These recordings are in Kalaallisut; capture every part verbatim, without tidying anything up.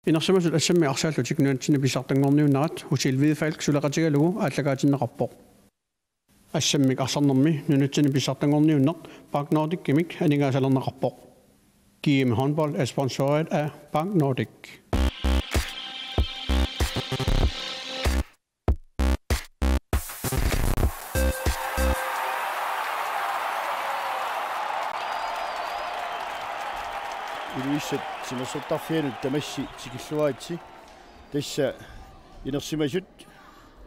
Inersimasut assammik arsaallutik nunatsinni pissartanngorniunnerat Husil Hvidefalk suleqatigalugu aallakaatinneqarpoq. Assammik arsarnermi nunatsinni pissartanngorniunneq Park Nordicimik aningaasalerneqarpoq. G M Håndbold er sponsoreret af Park Nordic. Ilulissat timersortarfianut tamassi tikilluaritsi. Tassa inersimasut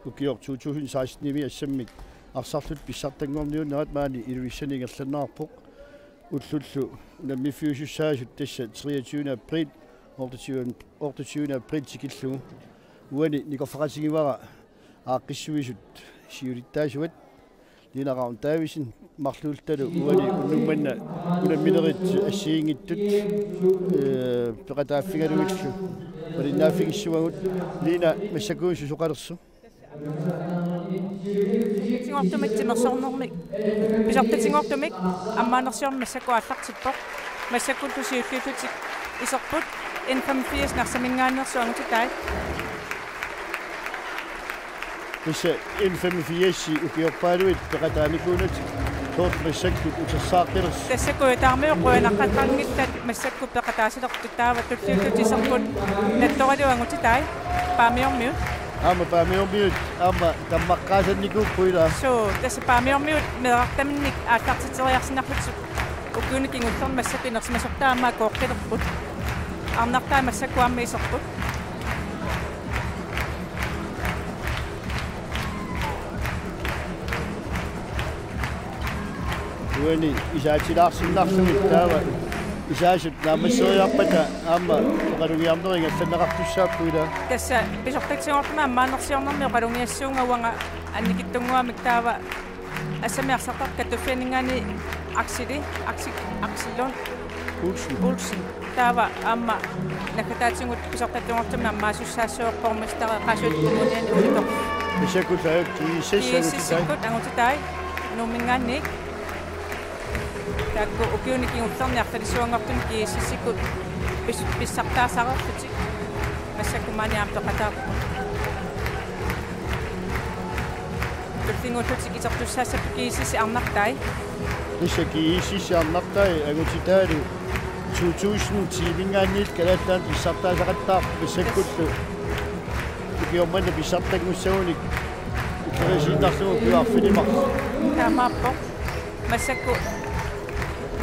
ukioq to tusind seksten-imi assammik arsarlutik pissartanngorniunnerat maani Ilulissani ingerlanneqarpoq. Ullullu unammiffiusussaasut tassa treogtyvende april, otteogtyvende, otteogtyvende april tikillugu. Uani nikorfaqatigivara aaqqissuisut siulittaasuat Lina Ravn Davidsen marluulluta uani unnuk manna unamminerit assigiinngitsut, eh, peqataaffigalugillu malinnaaffigissuagut. Lina, massakkut susoqalersoq? Pisartatigooqalertumik timersornermik, pisartatigooqalertumik ammaanersiornermik massakkut aallartippoq. Massakkullu siulliullutik iserput N femogfirs Narsaminngaanneersut angutitai. Tassa N femogfirs ukiorpaaluit peqataanikuunatik soorlu massakkut utersaaqqilersut. Tassa Kujataarmiut qujanaqaqqanngillat massakkut peqataasalertut, taava tulliullutik iserput Nattoraliut angutitai Paamiormiut. Aamma Paamiormiut aamma tammaqqaasannikuupput ilaa. Suu, tassa Paamiormiut meerartaminnik aallartitseriarsinnarlutik ukiuni kingullerni massakkut inersimasortaa aamma akoortilerput. Arnartai massakkut aamma iserput. Uani isaatilaarsinnarlugit taava isaasut naammasseriarpata aamma oqalugiarneri ingerlanneqartussaapput ilaa. Tassa pisartatigooqalertumik ammaanersiornermik oqalugiassuunga uanga annikitsunnguamik taava assammik arsartartut Kattuffianninngaanniit Akseli, Aksel, Aksel Lund Olsen. Olsen. Taava aamma naggataatigut pisartatigooqalertumik ammaasussaassaaq borgmesteri Qaasuitsup Kommuniani Uuttoq. Massakkut aamma G S S angutitai. G S S-ikkut angutitai Nuumminngaanniit. Taakku ukiuni kingullerni arlalissuanngortuni G S S-ikkut pis-, pissartaasareerlutik massakkut maani aamma peqataarput. Tulliullutik isertussaassapput G S S-ip arnartai. Tassa G S S-ip arnartai angutitaalu to tusind ti-minngaanniit Kalaallit Nunaanni pissartaasaqattaarput, massakkullu ukioq manna pissartanngussagunik ullorisiinnarlugu ukioq arfineq-marluk. Taamaappoq. Massakkut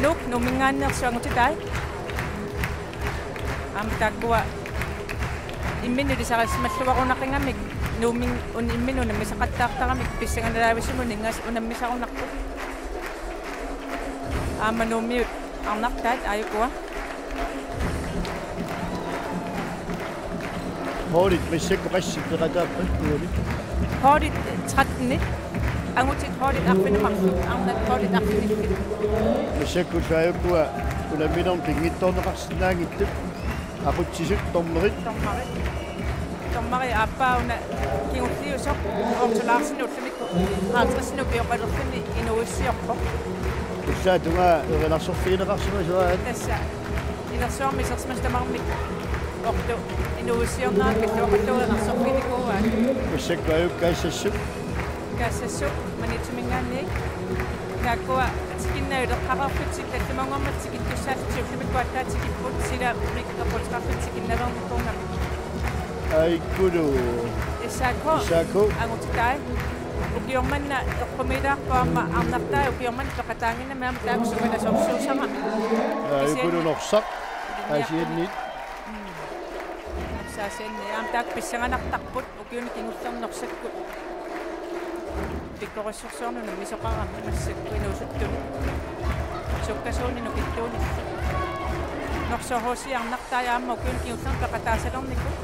Nuuk Nuumminngaanneersut angutitai. Aamma taakkua imminnut ilisarisimalluarunaqigamik Nuummi un-, imminnut unammisaqattaartaramik pissanganalaavissummik uningas-, unammisarunarput. Aamma Nuummiut arnartaat aajukua. Holdit massakkut qassit peqataappat uani? Holdit tretten. Angutit holdit arfineq-marluk, arnat holdit arfinilinnik. Massakkut aajukua unamminermi pinngitsoorneqarsinnaanngitsut aqutsisut dommerit. Dommerit. Dommeri aappaa una kingulliusoq Otto Larsen ullumikkut halvtredsinik ukioqalerluni inuuissiorpoq. Ullaap tungaa erinarsorfigineqarsimasoq aat. Tassa. Inersuarmi isersimasut tamarmik Otto inuuissiornerannut pilluaqqullugu erinarsorfiginikuuaat. Massakkut aajukua kaassassuk. Kaassassuk Maniitsuminngaanniit. Taakkua tikinnaveqareerlutik tallimanngormat tikittussaallutik ullumikkut aatsaat tikipput, silamik eqquteqarlutik tikinnaveernikkuunngami. Aajukkulu S A K. S A K. Angutitai. Ukioq manna eqqumiilaarpoq aamma arnartai ukioq manna peqataannginnami aamma taakku sukkalasorsuusarami. Aajukkulu Norsaq. Aasianniit. Mm. Norsaq Aasianniit. Aamma taakku pissanganartarput ukiuni kingullerni Norsakkut. Pikkorissorsuarnik unammisoqarami massakkut inuusuttunut. Sukkasuunik nukittuunillu. Norsaq H C arnartai aamma ukiuni kingullerni peqataasalernikuuvoq.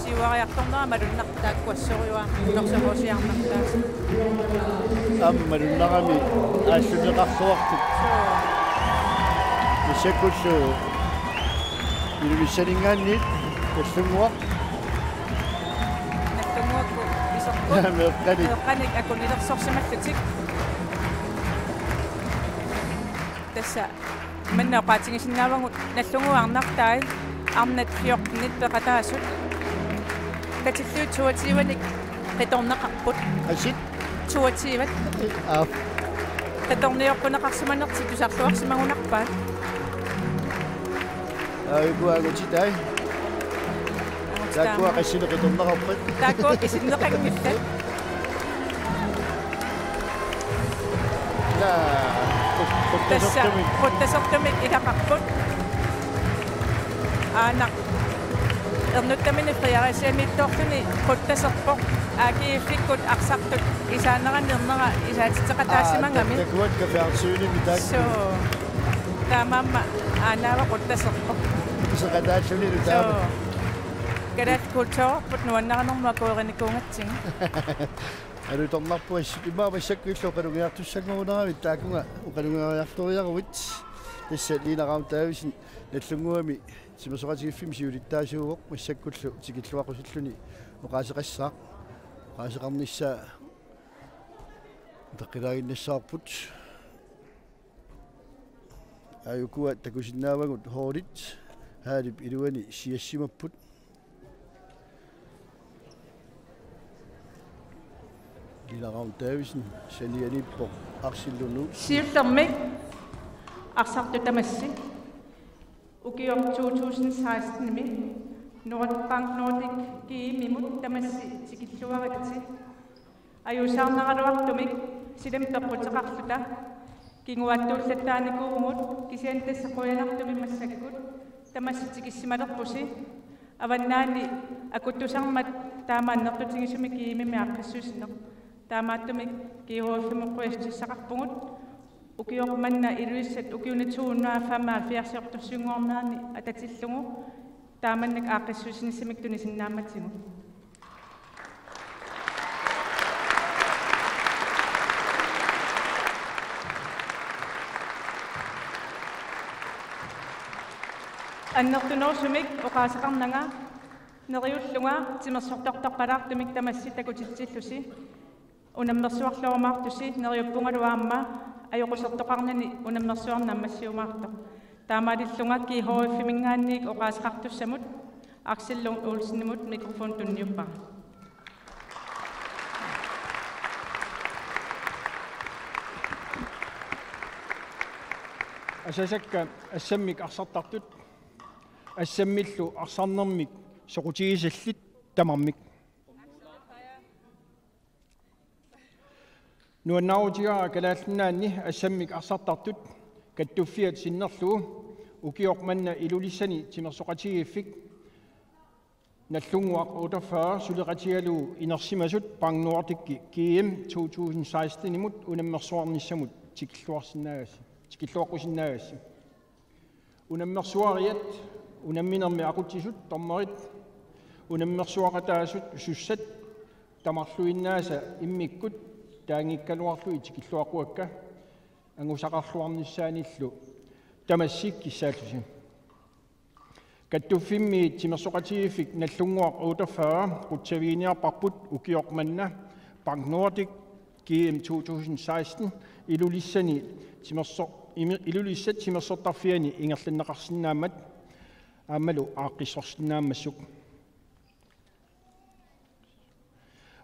Siuariartornera malunnarpoq taakku assorujuit Norsaq H C arnartaasa. Aamma malunnarami aallunneqarluartut. Suu. Massakkullu Ilulissaninngaanniit Kallunnguaq. Kallunnguakkut iserput. Meeqqanik. Meeqqanik akunilersorsimallutik. Tassa Manna oqaatigisinnaavagut Nagdlunguarnartai arnat fjortenit peqataasut. Katillugit toogtyvenik qitornaqarput. Asit? Toogtyve. Aa. Qitorniorpunneqarsimanertik tusarluarsimagunarpaat. Aajuku angutitai. Taakkua qassinik qitornaqarpat. Taakkua qisinneqanngillat. Naa, qut-, tassa quttasertumik. Quttasertumik ilaqarput. Aana. Ernuttamini Fredericia-miittoorluni quttaserpoq. A G F-ikkut arsartut isaanerani ernera isaatitseqataasimagami. Aa, ta-, takuakka fjernsyni mitaakku. Suu. Taamaammat aanaava quttaserpoq. Iseqataalluni taama. Suu. Kalaallit kulturerput nuannarinermut akuerinikuugatsigu. Alutornarpoq assut, immaqa massakkut illu oqalugiartussanngorunarami, taakunga oqalugiartoriaruit. Tassa Lina Ravn Davidsen Nagdlunguami timersoqatigiiffimmi siulittaasuuvoq, massakkullu tikilluaqqusilluni oqaaseqassaaq. Oqaaseqarnissaa peqqilaaginnassavarput. Aajukua takusinnaavagut holdit haalip iluani siassimapput. Lina Ravn Davidsen sanianiippoq arsillugu. Siullermik arsartut tamassi. Ukioq to tusind seksten-imi Nord-, Bank Nordic GM-imut tamassi tikilluaritsi. Ajuusaarnaraluartumik silami peqquteqarluta kinguaattuullattaarnikuuvugut, kisianni tassa qujanartumik massakkut tamassi tikissimalerpusi. Avannaani akuttusarmat taama annertutigisumik GM-imi aaqqissuussineq. Taamaattumik GHF-imut qujassuutissaqarpugut. Ukioq manna Ilulissat ukiuni to hundrede og femoghalvfjerds-iortorsuunngornerani atatillugu taamannak aaqqissuussinissamik tunisinnaammatigut. Annertunerusumik oqaaseqarnanga neriullunga timersortartorpalaartumik tamassi takutitsillusi. Unammersuarluarumaartusi, neriuppungalu aamma ajoqusertoqarnani unammersuarneq naammassiumaartoq. Taamaalillunga GHF-iminngaanniit oqaaseqartussamut Axel Lund Olsenimut mikrofon tunniuppara. Asasakka assammik arsartartut, assammillu arsarnermik soqutigisallit tamarmik. Nuannaarutigaara Kalaallit Nunaanni assammik arsartartut kattuffiat sinnerlugu ukioq manna Ilulissani timersoqatigiiffik Nagdlunguaq otteogfyrre suleqatigalugu inersimasut Bank Nordic GM to tusind seksten-imut unammersuarnissamut tikilluarsinnaagassi, tikilluaqqusinnaagassi. Unammersuariat, unamminermi aqutsisut, dommerit, unammersuaqataasut sussat tamarluinnaasa immikkut taanngikkaluarlugit tikilluaqquakka angusaqarluarnissaanillu tamassi kissaallusi. Kattuffimmiit timersoqatigiiffik Nagdlunguaq otteogfyrre qutsaviginiarparput ukioq manna Bank Nordic GM to tusind seksten Ilulissani timerso-, imi-, Ilulissat timersortarfiani ingerlanneqarsinnaammat aammalu aaqqissorsinnaammassuk.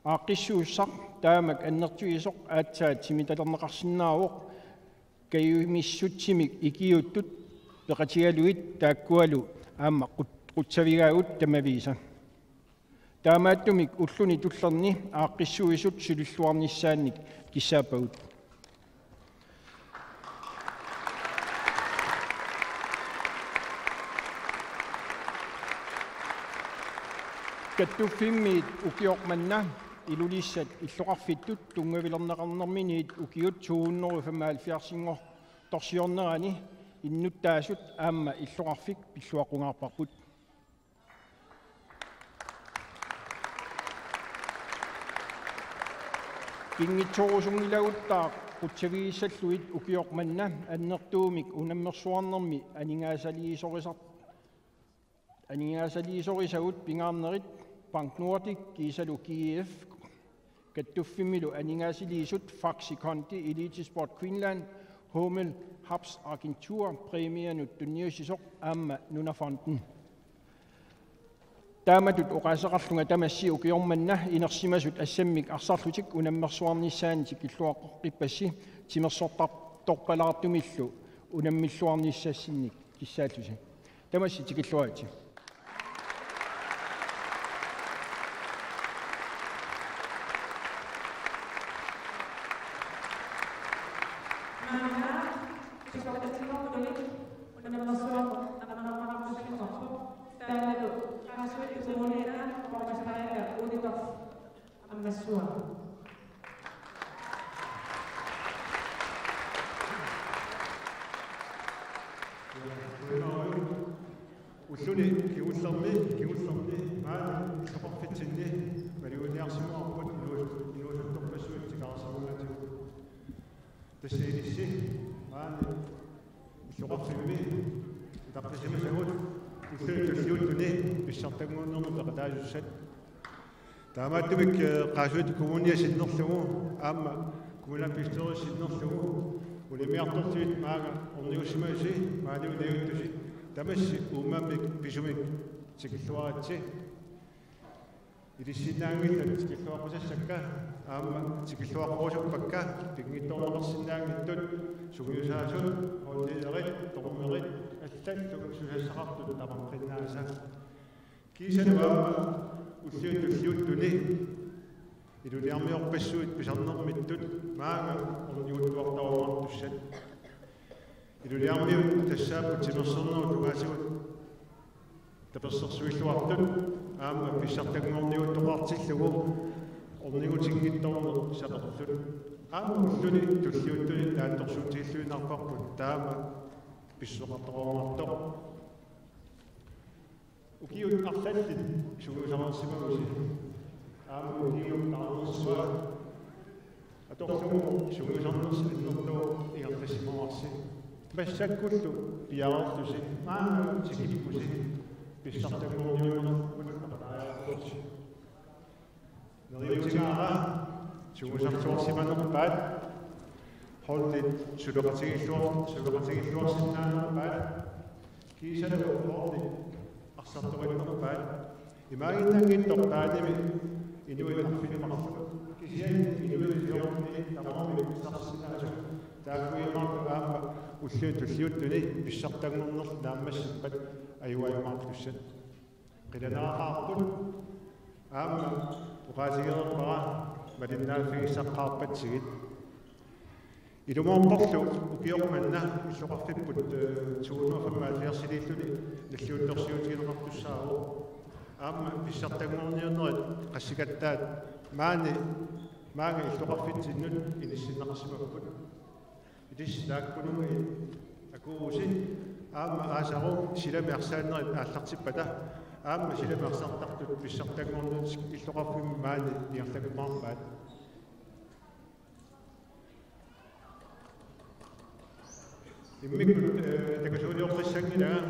Aaqqissuussaq taamak annertuisoq aatsaat timitalerneqarsinnaavoq kajumissutsimik ikiuuttut peqatigalugit taakkualu aamma qut-, qutsavigaagut tamaviisa. Taamaattumik ulluni tullerni aaqqissuisut sulilluarnissaannik kissaappagut. Kattuffimmiit ukioq manna Ilulissat illoqarfittut tunngavilerneqarnerminiit ukiut to hundrede og femoghalvfjerds-inngortorsiornerani innuttaasut aamma illoqarfik pilluaqqungaarparput. Kinngitsoorusunngilaguttaaq qutsavigissallugit ukioq manna annertuumik unammersuarnermi aningaasaliisorisar-, aningaasaliisorisagut pingaarnerit Bank Nordic kiisalu GF, kattuffimmilu aningaasaliisut Faxe Kondi, Elitesport Greenland, Hummel Hubs Agentur præmianut tunniussisoq aamma Nunafonden. Taamatut oqaaseqarlunga tamassi ukioq manna inersimasut assammik arsarlutik unammersuarnissaannik tikilluaqqippassasi timersortartorpalaartumillu unammilluarnissassinnik kissaallusi. Tamassi tikilluaritsi. Ulluni kingullermi, kingullermi maani illoqarfitsinni maluginiarsimavarput inuus-, inuusuttorpassuit tikaarsimaatigut. Tassa ilissi maani illoqarfimmi utaqqisimasagut ulluni tulliuttuni pissartanngornermi peqataasussat. Taamaattumik, eh, Qaasuitsup Kommunia sinnerlugu aamma kommunalbestyrelse sinnerlugu unammiartorlugit maanga ornigussimasusi maani unajuttusi tamassi uummammik pisumik tikilluaritsi. Ilissinnaanngillat tikilluaqqusassakka aamma tikilluaqqusuppakka pinngitsoorneqarsinnaanngitsut sungiusaasut, holdlederit, dommerit allallu susassaqartut tamarsinnaasa. Kiisalu aamma ulluni tulliuttuni iluliarmiorpassuit pisarnermittut maanga orniguttuartarumaartussat. Iluliarmiut tassaapput timersornerup tungaatigut tapersersuilluartut aamma pissartanngorniuttoqartillugu ornigutinngitsoorneq sapertut. Aamma ulluni tulliuttuni naatsorsuutigilluinnarparput taama pissuseqartoqarumaartoq. Ukiut arlallit sungiusarsimavusi. Aamma ukiut taarnersimaat. Atorlugu sungiusarnersi annertooq ingerlassimavarsi. Massakkullu piareerlusi. Maanga tikippusi. Pissartanngorniunnerput apataajartorsi. Neriuutigaara sungiusarsimanerpaat, holdit suleqatigilluar-, suleqatigilluarsinnaanerpaat, kiisalu holdit arsartorinnerpaat, imaaginnanngitsoq taanimi inuit arfineq-marluk, kisianni inuit siornini tamarmik pissarsisinnaasut, taakkuinnarlu aamma ulluni tulliuttuni pissartanngornerlu naammassippat ajugajumaartussat. Qilanaaqaarput aamma oqaatigereerpara malinnaaffigissaqqaarpatsigit. Ilumoorporlu ukioq manna illoqarfipput, eh, to hundrede og femoghalvfjerdsiliilluni nalliuttorsiutigineqartussaavoq. Aamma pissartanngorniunnerit qassikattaat maani, maanga illoqarfitsinnut inissinneqarsimapput. Ilissi taakkununnga akuuvusi aamma aasaru silami arsaannerit aallartippata aamma silami arsartartut pissartanngornerit illoqarfimmi maani ingerlakkumaarpaat. Immikkut, eh, takusuulioqqissanngilanga,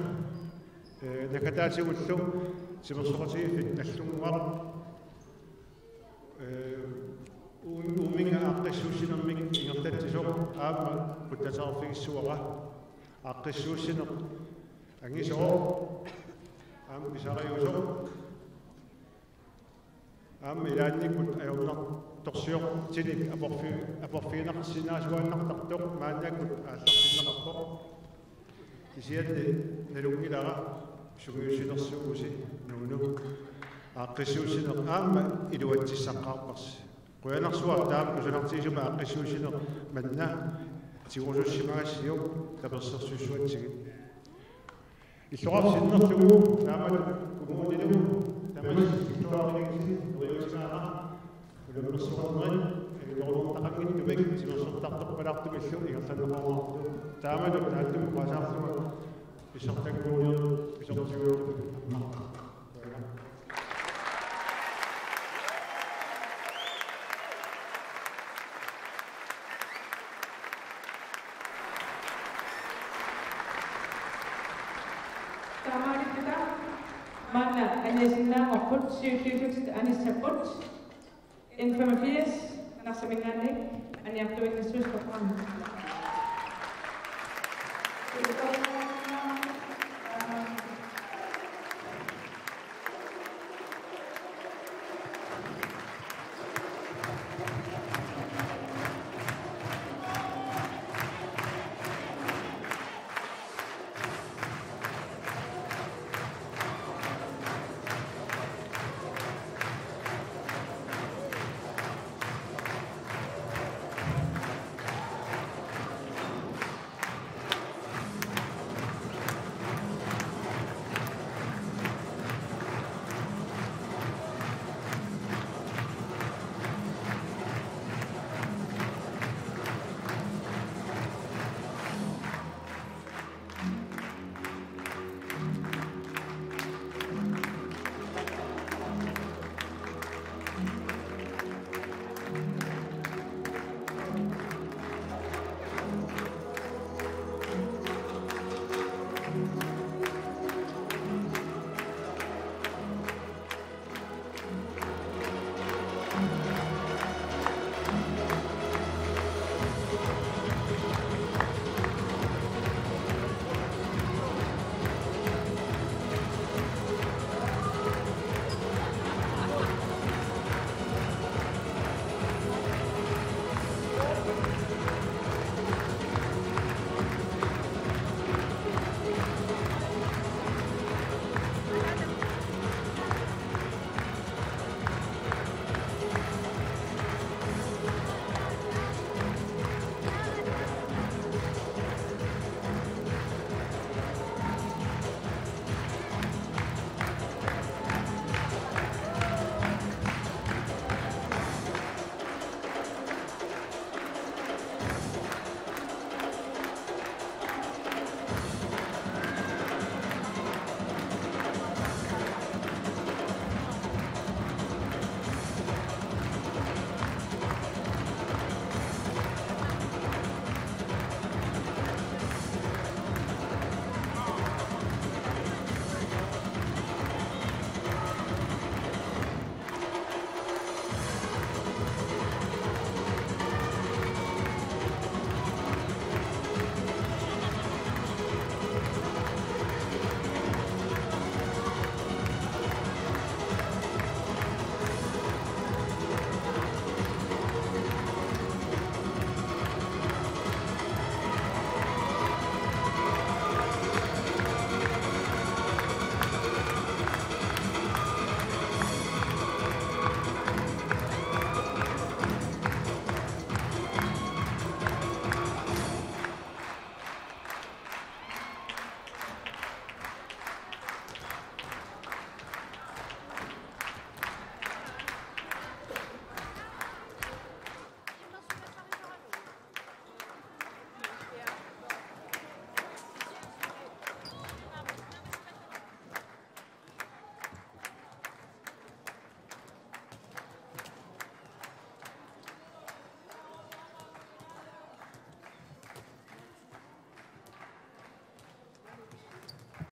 eh, naggataatigullu timersoqatigiiffik Naggunnguaq, eh, uum-, uuminnga aaqqissuussinermik ingerlatsisoq aamma qutsataqarfigissavara. Aaqqissuussineq angisooq aamma pisariusoq aamma ilaannikkut ajornartorsiortinik aporfi-, aporfigineqarsinnaasuaannartartoq maannakkut aallartinneqarpoq. Kisianni nalunngilara sungiussinersuuvusi Nuunu. Aaqqissuussineq aamma iluatsissaqqaarparsi. Qujanarsuaq taama kusanartigisumik aaqqissuussineq manna tigusussimagassiuk tapersersuissuatsigit. Illoqarfik sinnerlugu taamatut kommuninilu tamassi illoqarfik neriuutigaara unammersuarnerit ajutoorneqartaqanngitsumik timersortartorpalaartumillu ingerlanneqarumaartut. Taamatut taassuma oqaaseqarlunga pissartanngorniunneq pisortiuvoq. Taamaalilluta maanna aniasinnaanngorput siulliullutik anissapput N femogfirs Narsaminngaanniit aniartuinnassuussapput.